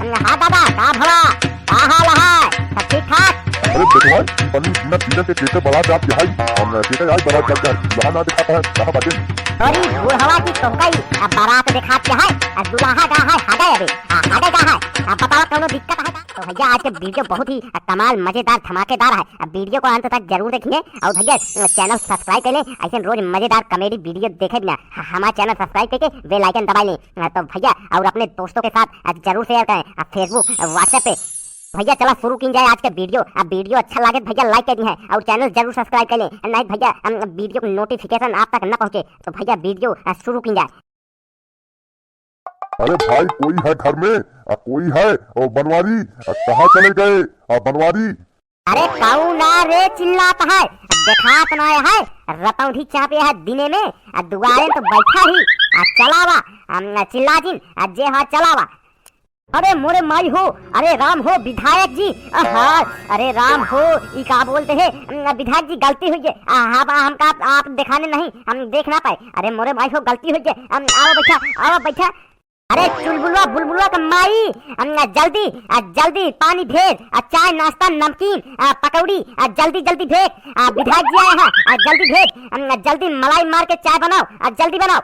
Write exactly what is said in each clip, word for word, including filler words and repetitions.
हाँ दादा, का भवा, का हाल है? सब ठीक ठाक? अरे बेटवा, पन्नी बिना सीजन के कैसे बारात जात के हाई? हम कैसे आज बारात जात के हाई? यहाँ ना दिखाता है, कहाँ बाटे? अरे बुढ़वा की तोहका ही, अब बारात दिखात के हाई, अब दुल्हा का है, हगे अबे, आ, हगे का है, अब बतावा कौनो दिक्कत है का? तो भैया आज के वीडियो बहुत ही कमाल, मजेदार, धमाकेदार है। अब वीडियो को अंत तक जरूर देखिए और भैया चैनल सब्सक्राइब कर लें, ऐसे रोज मजेदार कॉमेडी वीडियो देखे बिना ह-, हमारा चैनल सब्सक्राइब करके बेल आइकन दबा लें। तो भैया और अपने दोस्तों के साथ जरूर शेयर करें, अब Facebook, अब WhatsApp पे। भैया चला शुरू की जाए आज का वीडियो। अब वीडियो अच्छा लगे तो भैया लाइक कर दी है और चैनल जरूर सब्सक्राइब कर लें, नहीं भैया हम वीडियो को नोटिफिकेशन आप तक न पहुँचे। तो भैया वीडियो शुरू की जाए। अरे भाई, कोई है घर में? आ, कोई है? ओ बनवारी, आ, कहाँ चले गए? आ, बनवारी। अरे कौन आ रे चिल्लात है? देखात ना है, रतौंधी चापे है दिने में, आ, दुआरे तो बैठा ही, आ, चलावा, आ, चिल्ला जिन, आ, जे हाँ चलावा। अरे मोरे माई हो, अरे राम हो विधायक जी, आहा, अरे राम हो, ई का बोलते हैं, अम, विधायक जी गलती हुई है, आ, आप, हमका आप, आप दिखाने नहीं, हम देख ना पाए। अरे मोरे माई हो गलती हुई है, अम, आओ बैठा, आओ बैठा। अरे चुलबुलवा बुलबुलवा का माई, अम, जल्दी, आ, जल्दी पानी भेज, आ, चाय नाश्ता नमकीन, आ, पकौड़ी, आ, जल्दी जल्दी भेज, आ, विधायक जी आए हैं, आ, जल्दी भेज, अम, जल्दी मलाई मार के चाय बनाओ, आ, जल्दी बनाओ।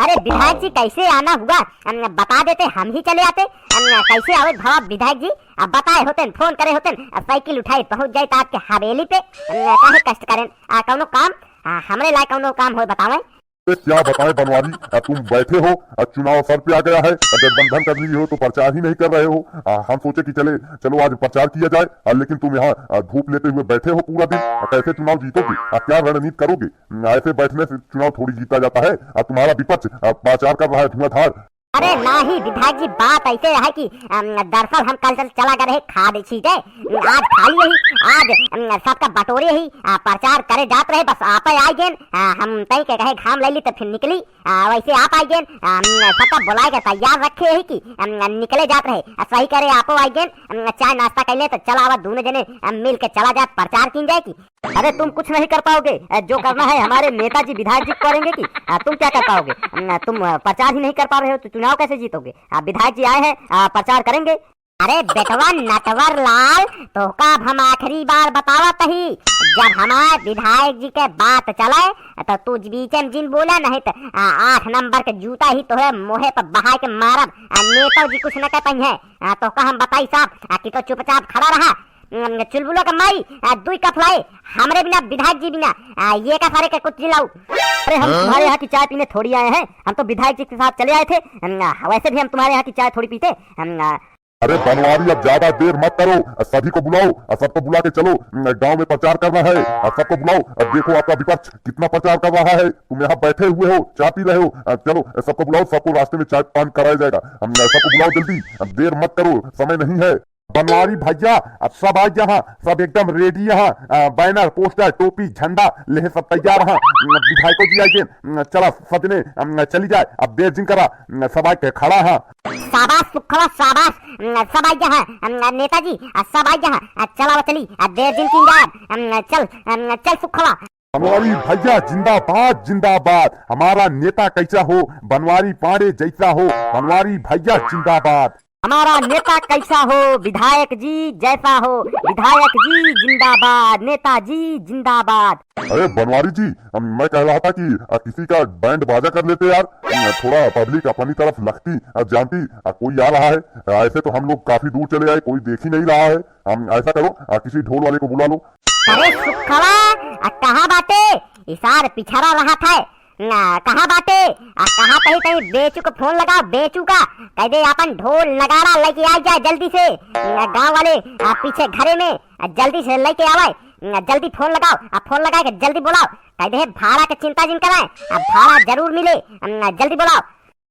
अरे विधायक जी कैसे आना हुआ, अम, बता देते हम ही चले आते, अम, कैसे आवे भवा विधायक जी, अब बताए होते, फोन करे होते, अब साइकिल उठाए पहुँच जाए तो आपके हवेली पे, अम, काहे कष्ट करें, आ, कौनो काम, आ, हमरे लाए कौनो काम हो बतावें। अरे क्या बताएं बनवारी, आ, तुम बैठे हो, आ, चुनाव सर पे आ गया है, आ, गठबंधन कर लिए हो तो प्रचार ही नहीं कर रहे हो। आ, हम सोचे कि चले, चलो आज प्रचार किया जाए, आ, लेकिन तुम यहाँ, आ, धूप लेते हुए बैठे हो पूरा दिन, आ, कैसे चुनाव जीतोगे? आ, क्या रणनीति करोगे? आ, ऐसे बैठने से चुनाव थोड़ी जीता जाता है। आ, तुम्हारा विपक्ष, आ, प्रचार कर रहा है धुआंधार। अरे नाही विधायक जी, बात ऐसे है कि, अम, दरअसल हम कल चल-, चला गए रहे खाद छीटे, आज खाली ही, आज, अम, सबका बटोरे ही, आ, प्रचार करे जात रहे, बस आपे आई गेन, आ, हम तई के कहे घाम ले ली तो फिर निकली, आ, वैसे आप आई गेन, अम, सबका बुलाए के तैयार रखे ही कि, अम, निकले जात रहे, आ, सही करे आपो आई गेन, अम, चाय नाश्ता कैले तो चला आवा दोनों जने, अम, मिल के चला जाए प्रचार की जाए की। अरे तुम कुछ नहीं कर पाओगे, अ, जो करना है हमारे नेताजी विधायक जी करेंगे कि, अ, तुम क्या कर पाओगे? अम, तुम, अ, प्रचार ही नहीं कर पा रहे हो तो चुनाव कैसे जीतोगे? अ, विधायक जी आए हैं, अ, प्रचार करेंगे। अरे बेटवा नटवर लाल, तोहका अब हम आखिरी बार बतावत ही, जब हमारे विधायक जी के बात चले तो तू बीचे में जिन बोला, नहीं तो, अ, आठ नंबर के जूता ही तोहे मुँहे पर बहाए के मारब। अ, नेता जी कुछ न कह पाई है, अ, तोहका हम बताई साहब, अ, कि तो चुपचाप खड़ा रहा। अम, चुलबुलो का माई, आ, दुई कप लाए, हमरे बिना, विधायक जी बिना, आ, ये का सारे के कुछ जिन लाऊ। अरे हम हाँ? तुम्हारे यहाँ की चाय पीने थोड़ी आए हैं, हम तो विधायक जी के साथ चले आए थे। अम, आ, वैसे भी हम तुम्हारे यहाँ की चाय थोड़ी पीते। अम, आ, अरे बनवारी, अब ज्यादा देर मत करो, सभी को बुलाओ, सबको बुला के चलो, गांव में प्रचार करना है, सबको बुलाओ। अब देखो आपका विपक्ष कितना प्रचार कर रहा है, तुम यहाँ बैठे हुए हो, चाय पी रहे हो, चलो सबको बुलाओ, सबको रास्ते में चाय पान कराया जाएगा। सबको बुलाओ जल्दी, अब देर मत करो, समय नहीं है। बनवारी भैया, अब सब आ गया हाँ, सब एकदम ready यहाँ, अ, banner, poster, टोपी, झंडा लेहे सब तैयार हाँ। अ, विधायको जी आ गए, अ, चला सजने, अ, चली जाए, अब देर जिन करा, अ, सब आके खड़ा हाँ। शाबाश सुखवा, शाबाश, अ, सब आ गया हाँ, अ, नेताजी, अ, सब आ गया हाँ, अ, चला वो चली, अ, देर जिन की जाए, अ, चल, अ, चल सुखवा। बनवारी भैया जिंदाबाद, जिंदाबाद। हमारा नेता कैसा हो, बनवारी पांडे जैसा हो, बनवारी भैया जिंदाबाद। हमारा नेता कैसा हो, विधायक जी जैसा हो, विधायक जी जिंदाबाद, नेताजी जिंदाबाद। अरे बनवारी जी, मैं कह रहा था कि, अ, किसी का बैंड बाजा कर लेते यार, अ, थोड़ा पब्लिक अपनी तरफ लगती, अ, जानती, अ, कोई आ रहा है, अ, ऐसे तो हम लोग काफी दूर चले आए, कोई देख ही नहीं रहा है। हम ऐसा करो, अ, किसी ढोल वाले को बुला लो। अरे सुखवा, अ, कहाँ बाटे? इसार पिछड़ा रहा था। ना, कहाँ बाटे? आ, कहाँ कहीं कहीं बेचू को फोन लगाओ, बेचू का। कह दे अपन ढोल नगाड़ा लेके आ जाए जल्दी से। ना, गाँव वाले, आ, पीछे घरे में, आ, जल्दी से लेके आवे। ना, जल्दी फोन लगाओ, आ, फोन लगा के जल्दी बुलाओ। कह दे भाड़ा के चिंता जिन कराए, आ, भाड़ा जरूर मिले। ना, जल्दी बुलाओ।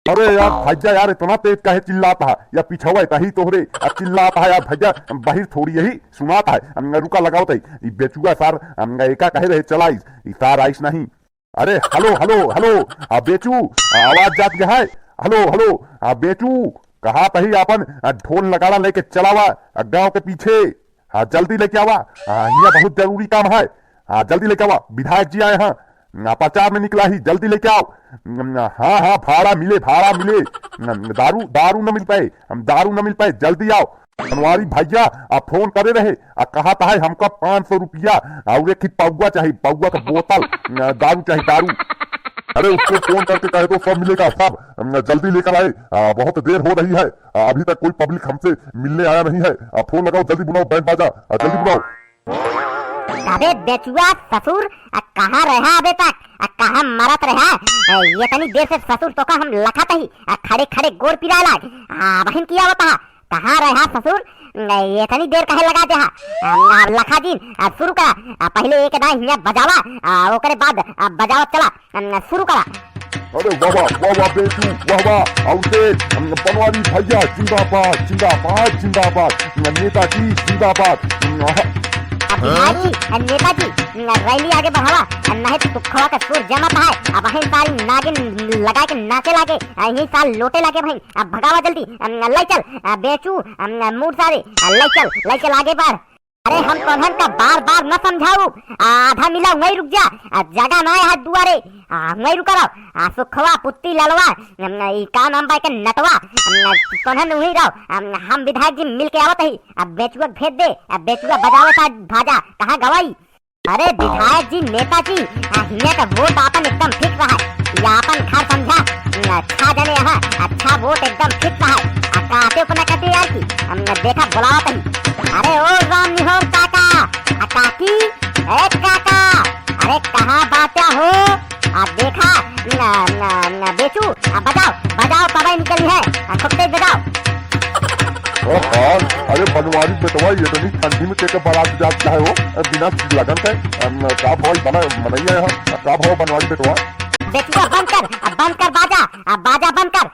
अरे यार भैया यार, इतना तेज काहे चिल्लात हा? या पिछवा इतना ही तोहरे, आ, चिल्लात हा यार भैया, बाहिर थोड़ी यही सुनात है। हम रुका लगाओ तई, ई बेचुआ सार, हम एका कहे रहे चला आइस, ई सार आइस नहीं। अरे हेलो, हेलो, हेलो, आ बेचू, आ, आवाज जात गया है। हेलो, हेलो, आ बेचू, कहा तही आपन, आ, ढोल नगाड़ा लेके चलावा, आ, गाँव के पीछे, हाँ, जल्दी लेके आवा। हाँ, हियाँ बहुत जरूरी काम है। हाँ, जल्दी लेके आवा, विधायक जी आए हैं। ना, प्रचार में निकला ही, जल्दी लेके आओ। ना, हाँ, हाँ, भाड़ा मिले, भाड़ा मिले। ना, दारू, दारू न मिल पाए, हम दारू न मिल पाए, जल्दी आओ। बनवारी भैया, आ, फोन करे रहे, आ, कहा था है हमका पाँच सौ रुपया, आ, और एक ही पौवा चाही, पौवा का बोतल, ना, दारू चाही, दारू। अरे, उसको फोन करके कह दो, सब मिलेगा, सब। ना, जल्दी लेकर आए, आ, बहुत देर हो रही है, आ, अभी तक कोई पब्लिक हमसे मिलने आया नहीं है। आ, फोन लगाओ, जल्दी बुलाओ, बैंड बाजा, आ, जल्दी बुलाओ। अबे बेचुआ ससुर, आ, कहाँ रहा अबे तक? आ, कहाँ मरत रहा? आ, ये तनी देर से ससुर तोका हम लखत ही, आ, खड़े खड़े गोड़ पिराए लाग। आ, बहिन किया होता है? कहाँ रहा ससुर? आ, ये तनी देर काहे लगा दे हा? आ, आ, लखा जी, आ, शुरू करा। आ, पहले एक दाई हियाँ बजावा, आ, ओकरे बाद, आ, बजावा चला। अम, शुरू करा। अरे वाह वाह, वाह वाह बेचू, वाह वाह, आउटे, अम, बनवारी भैया जिंदाबाद, जिंदाबाद, जिंदाबाद, अम, नेताजी जिंदाबाद, अम, आहा। अब बिहार जी, अम, नेताजी, अम, रैली आगे बढ़ावा, अम, नहीं तो सुखवा का सुर जमत है, अब वहीं सारी नागिन लगा के नाचे लागे, अ, यही साल लोटे लागे भाई, अब भगावा जल्दी, अम, ले चल, अ, बेचू, अम, मूड सारे, अ, ले चल, ले चल आगे बढ़। अरे हम तोहन का बार बार न समझाऊ, आ, आधा मिला वहीं रुक जा, आ, जगह ना है दुआरे, आ, वहीं रुका रहो, आ, सुखवा पुत्ती ललवा, अम, ई का नाम बा के नटवा, अम, तोहन वहीं रहो, अम, हम विधायक जी मिल के आवत ही, अब बेचुआ के भेज दे, अब बेचुआ बजावे का भाजा, कहाँ गवाई? अरे विधायक जी, नेताजी, आ, हियाँ का वोट आपन एकदम फिक्स रहा है, ये आपन घर समझा, अम, अच्छा जने यहाँ, अच्छा वोट एकदम फिक्स रहा है, आ, काटे ऊपर न कटे यार की, अम, देखा बुलावत ही। अरे ओ राम निहोर काका, आ काकी, ए काका, अरे कहाँ बाटा हो? आ देखा, न, न, न बेचू, आ बजाओ, बजाओ, तबे निकली है, आ खूब तेज बजाओ। ओ कौन? अरे बनवारी बेटवा, ये तो नहीं ठंडी में के, के बारात जात है हो, बिना लगन के, अम, का भाई बना, मनैया यहाँ, का भाव बनवारी बेटवा? बेचुआ बंद कर, आ बंद कर बाजा, आ बाजा बंद कर।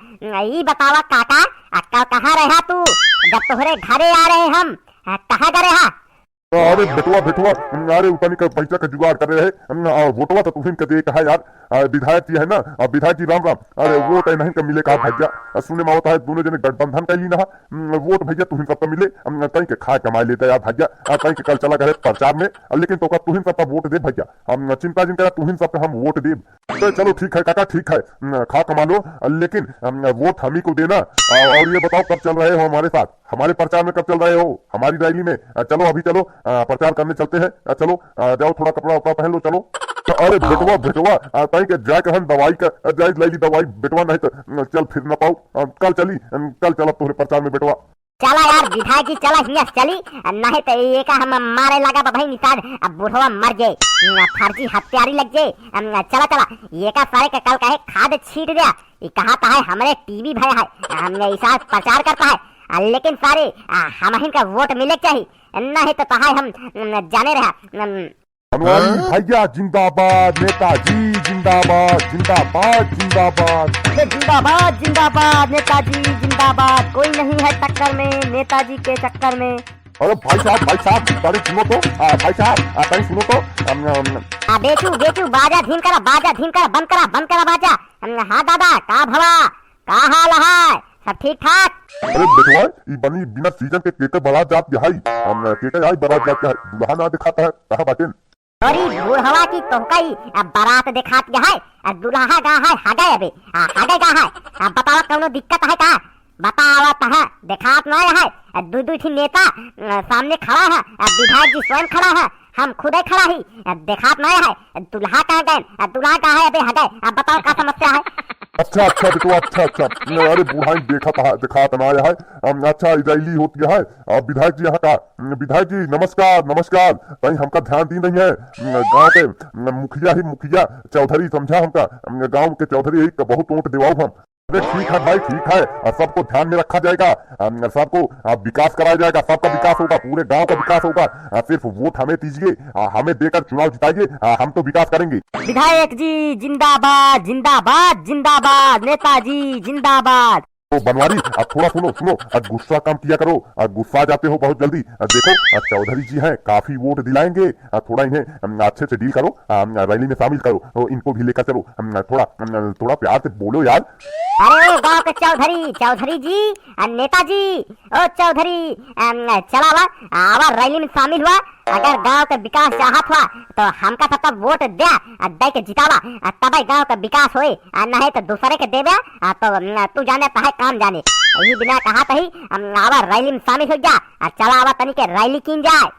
ई बतावा काका, आ कल कहाँ रहा तू, जब तोहरे घरे आ रहे हम, आ कहाँ गए हा? अरे बेटवा, बेटवा, अरे उ तनी का पैसा का जुगाड़ करे रहे, आ, वोटवा तो तुहिन के दे कहा यार, आ, विधायक जी है ना, आ, विधायक जी राम राम, अरे वोट है नहीं का मिले कहा भैया, आ, सुने में आवता है दोनों जने गठबंधन कर ली ना, हम्म, वोट भैया तुहिन सबका मिले, हम तई के खाए कमाए लेते यार भैया, आ, तई के कल चला करे प्रचार में, आ, लेकिन तो का तुहिन सबका वोट दे भैया, हम चिंता जिन करा तुहिन सबका हम वोट देब। तो चलो ठीक है काका, ठीक है, हम्म, खा कमा लो, आ, लेकिन, हम्म, वोट हम ही को देना। आ, और ये बताओ कब चल रहे हो हमारे साथ? हमारे प्रचार में कब चल रहे हो, हमारी रैली में? अ, चलो अभी चलो, अ, प्रचार करने चलते हैं। अ, चलो, अ, जाओ थोड़ा कपड़ा उपड़ा पहन लो, चलो। अरे बेटवा, बेटवा, अ, ताई के जाए कहन दवाई का, अ, जाए लाई ली दवाई बेटवा, नहीं तो, अ, चल फिर ना पाऊ। अ, कल चली, अ, कल चलब तोहरे प्रचार में बेटवा। चला यार विधायक जी, चला हियाँ से चली, अ, नहीं तो ये का हम मारे लगा बा भाई निषाद, अब बुढ़वा मर जाए, अ, फर्जी हत्यारी लग जाए। अ, चला चला, ये का सारे का कल कहे खाद छीट दिया, ई कहा था है हमरे टीवी भय है, हमने इसार प्रचार करता है, आ, लेकिन सारे, आ, हमहिन का वोट मिले के चाही, नहीं तो तहाय हम, न, जाने रहा, न, बनवारी भैया जिंदाबाद, नेताजी जिंदाबाद, जिंदाबाद, जिंदाबाद। अरे जिंदाबाद, जिंदाबाद, नेताजी जिंदाबाद, कोई नहीं है टक्कर में, नेताजी के चक्कर में। अरे भाई साहब, भाई साहब, तारी सुनो तो, आ, भाई साहब, आ, तारी सुनो तो, अम, अम, आ, बेचू, बेचू, बाजा धीम करा, बाजा धीम करा, बंद करा, बंद करा बाजा। अम, हाँ दादा, का भवा, का हाल है, सब ठीक ठाक? अरे बेटवा, ई बनी बिना सीजन के केकर बारात जात के हाई, अम, केकर आई बारात जात के हाई, दुल्हा ना दिखाता है, कहाँ बाटेन? अरे बुढ़वा की तोहका ई, आ, बारात देखात के है, आ, दुल्हा गा है, हगे अबे, आ, हगे गा है, आ, बतावा कौनो दिक्कत है का? बतावा तहाँ, देखात ना है, आ, दू दू ठी नेता, आ, सामने खड़ा है, आ, विधायक जी स्वयं खड़ा है, हम खुदे खड़ा ही, आ, देखात ना है, आ, दुल्हा कहाँ गए, आ, दुल्हा कहाँ है अबे हगे, आ, बतावा का समस्या है? अच्छा, अच्छा बेटवा, अच्छा, अच्छा, अरे बुढ़ाई देखा था, देखात ना है, अम, अच्छा, ई रैली होती है, आ, विधायक जी यहाँ का, विधायक जी, नमस्कार, नमस्कार। ताई हमका ध्यान दी नहीं है। गांव के मुखिया ही मुखिया, चौधरी समझा हमका। गांव के चौधरी ही का बहुत वोट देवाऊ हम। अरे ठीक है भाई, ठीक है। आ, सबको ध्यान में रखा जाएगा। आ, सबको, आ, विकास कराया जाएगा। सबका विकास होगा, पूरे गांव का विकास होगा। आ, सिर्फ वोट हमें दीजिए, आ, हमें देकर चुनाव जिताइए। आ, हम तो विकास करेंगे। विधायक जी जिंदाबाद, जिंदाबाद, जिंदाबाद। नेताजी जिंदाबाद। तो बनवारी, अब थोड़ा सुनो, सुनो, अब गुस्सा कम किया करो, अब गुस्सा जाते हो बहुत जल्दी। अब देखो, अब चौधरी जी हैं, काफी वोट दिलाएंगे, अब थोड़ा इन्हें, अम, अच्छे से डील करो, अम, रैली में शामिल करो, तो इनको भी लेकर चलो, अम, थोड़ा, अम, थोड़ा प्यार से बोलो यार। अरे ओ गांव के चौधरी, चौधरी जी, अ, नेताजी, ओ चौधरी, अम, चला आवा, आवा रैली में शामिल हुआ, अगर गांव के विकास चाहत हुआ तो हमका सब तब वोट द्या, आ, दे के जितावा, आ, तबे गांव के विकास होई, आ, नहीं तो दूसरे के देबे, आ, तो, न, तू जाने तहे काम जाने। यही बिना कहा तही, हम, आवा रैली में शामिल हो जा, आ, चला आवा तनी के रैली कीन जाए।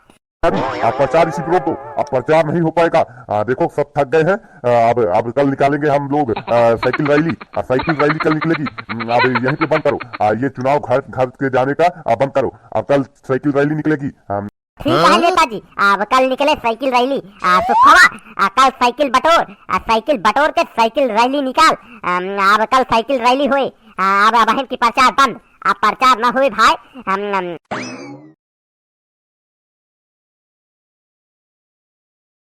अभी आप प्रचार इसी पर रोक दो, अब प्रचार नहीं हो पाएगा। आ, देखो सब थक गए हैं। आ, अब अब कल निकालेंगे हम लोग, आ, साइकिल रैली, आ, साइकिल रैली कल निकलेगी। हम्म, अब यहीं पे बंद करो, आ, ये चुनाव घर घर के जाने का, आ, बंद करो। अब कल साइकिल रैली निकलेगी। हम ठीक है नेताजी, अब कल निकले साइकिल रैली, आ, सुखवा, आ, कल साइकिल बटोर, आ, साइकिल बटोर के साइकिल रैली निकाल। अम, अब कल साइकिल रैली होए, आ, अब बहन की प्रचार बंद, अब प्रचार न होए भाई। हम, हम,